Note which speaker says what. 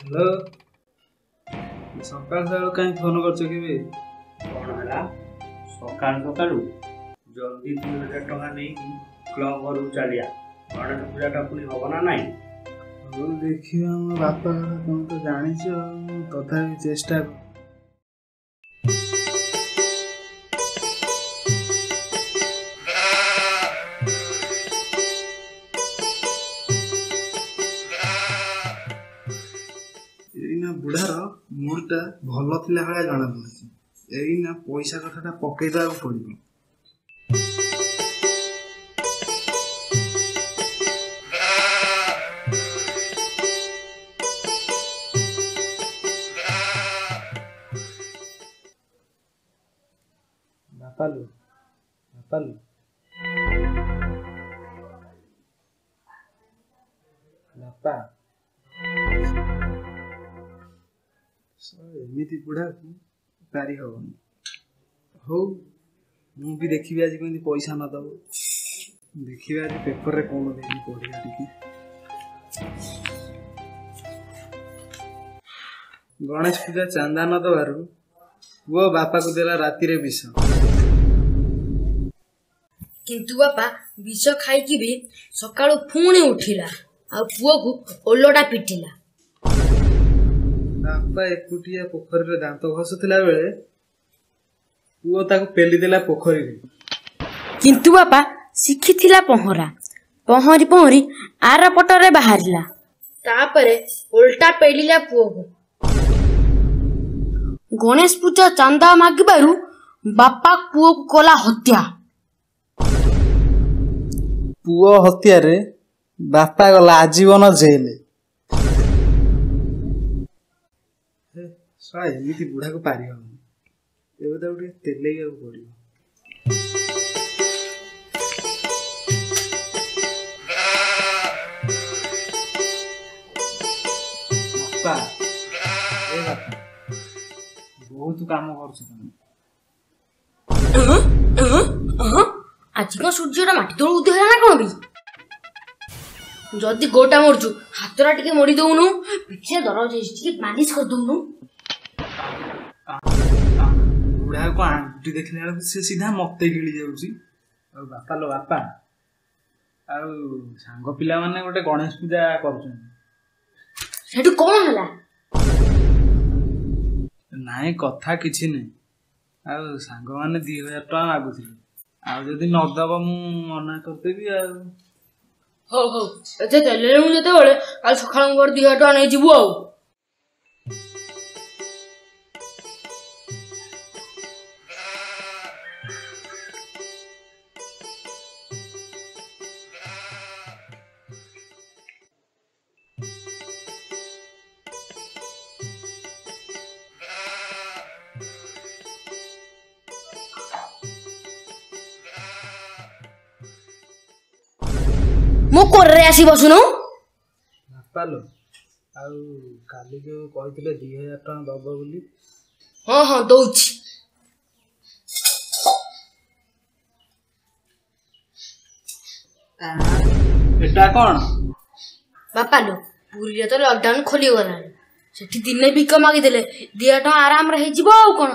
Speaker 1: Hello, ସକାଳୁ ସକାଳୁ କାହିଁ ଫୋନ କରୁଛ କେବେ?
Speaker 2: କ'ଣ ହେଲା ସକାଳୁ ସକାଳୁ? ଜଲ୍ଦି 2000 ଟଙ୍କା ନେଇକି କ୍ଲବ ଘରକୁ ଚାଲିଆ, ଗଣେଶ ପୂଜାଟା ପୁଣି ହବ ନା ନାହିଁ?
Speaker 1: ହଉ ଦେଖିବା, ମୋ ବାପା କଥା ତମେ ତ ଜାଣିଛ, ମୁଁ ତଥାପି ଚେଷ୍ଟା। ଏଇନା ବୁଢ଼ାର ମୁଡଟା ଭଲ ଥିଲା ଭଳିଆ ଜଣା ପଡୁଛି। ଏଇନା ପଇସା କଥାଟା ପକେଇ ଦେବାକୁ ପଡିବ। ବାପାଲୁ, ବାପାଲୁ, ବାପା। ଏମିତି ବୁଢ଼ାକୁ ପାରି ହବନି। ହଉ, ମୁଁ ବି ଦେଖିବି ଆଜି କେମିତି ପଇସା ନ ଦବ। ଦେଖିବା ଆଜି ପେପରରେ କଣ ଦେଇଛି, ପଢିବା ଟିକେ। ଗଣେଶ ପୂଜା ଚାନ୍ଦା ନ ଦବାରୁ ପୁଅ ବାପାକୁ ଦେଲା ରାତିରେ ବିଷ।
Speaker 3: କିନ୍ତୁ ବାପା ବିଷ ଖାଇକି ବି ସକାଳୁ ପୁଣି ଉଠିଲା ଆଉ ପୁଅକୁ ଓଲଟା ପିଟିଲା।
Speaker 1: ବାପା ଏକୁଟିଆ ପୋଖରୀରେ ଦାନ୍ତ ଘଷୁଥିଲା ବେଳେ ପୁଅ ତାକୁ ପେଲି ଦେଲା ପୋଖରୀରେ।
Speaker 3: କିନ୍ତୁ ବାପା ଶିଖିଥିଲା ପହଁରା, ପହଁରି ପହଁରି ଆର ପଟରେ ବାହାରିଲା, ତାପରେ ଓଲଟା ପେଲିଲା ପୁଅକୁ। ଗଣେଶ ପୂଜା ଚାନ୍ଦା ମାଗିବାରୁ ବାପା ପୁଅକୁ କଲା ହତ୍ୟା।
Speaker 1: ପୁଅ ହତ୍ୟାରେ ବାପା ଗଲା ଆଜୀବନ ଜେଲ। ଶଳା ଏମିତି ବୁଢାକୁ ପାରି ହବନି, ଏବେ ତାକୁ ଟିକେ ତେଲେଇବାକୁ ପଡିବ। ବାପା, ଏ ବାପା, ବହୁତ କାମ କରୁଛ ତମେ।
Speaker 3: ଆଜି କଣ ସୂର୍ଯ୍ୟଟା ମାଟି ତଳୁ ଉଦୟ ହେଲା ନା କଣ ବି? ଯଦି ଗୋଟା ମରୁଛୁ, ହାତଟା ଟିକେ ମୋଡି ଦଉନୁ, ପିଠିରେ ଦରଜ ହେଇଛି, ଟିକେ ମାଲିସ କରିଦଉନୁ।
Speaker 1: ବୁଢାକୁ ଆଙ୍ଗୁଠି ଦେଖିଲା ବେଳକୁ ସେ ସିଧା ମତେ ଗିଳି ଯାଉଛି। ଆଉ ବାପା ଲୋ ବାପା, ଆଉ ସାଙ୍ଗ ପିଲାମାନେ ଗୋଟେ ଗଣେଶ ପୂଜା କରୁଛନ୍ତି।
Speaker 3: ସେଠୁ କଣ ହେଲା?
Speaker 1: ନାଇଁ, କଥା କିଛି ନାହିଁ। ଆଉ ସାଙ୍ଗମାନେ 2000 ଟଙ୍କା ମାଗୁଥିଲେ, ଆଉ ଯଦି ନଦବ ମୁଁ ମନା କରିଦେବି। ଆଉ
Speaker 3: ହଉ ହଉ, ଏତେ ତେଲରେ ମୁଁ ଯେତେବେଳେ କାଲି ସକାଳୁ ମୋର 2000 ଟଙ୍କା ନେଇଯିବୁ। ଆଉ ମୋ କୋରରେ ଆସି ବସୁନୁ।
Speaker 1: ବାପା ଲୋ, ଆଉ କାଲି ଯୋଉ କହିଥିଲେ 2000 ଟଙ୍କା ଦବ ବୋଲି?
Speaker 3: ହଁ ହଁ, ଦଉଛି।
Speaker 1: ଏଟା କଣ?
Speaker 3: ବାପା ଲୋ, ପୁରୀରେ ତ ଲକଡାଉନ ଖୋଲିଗଲାଣି, ସେଠି ଦିନେ ଭିକ ମାଗିଦେଲେ 2000 ଟଙ୍କା ଆରାମରେ ହେଇଯିବ। ଆଉ କଣ?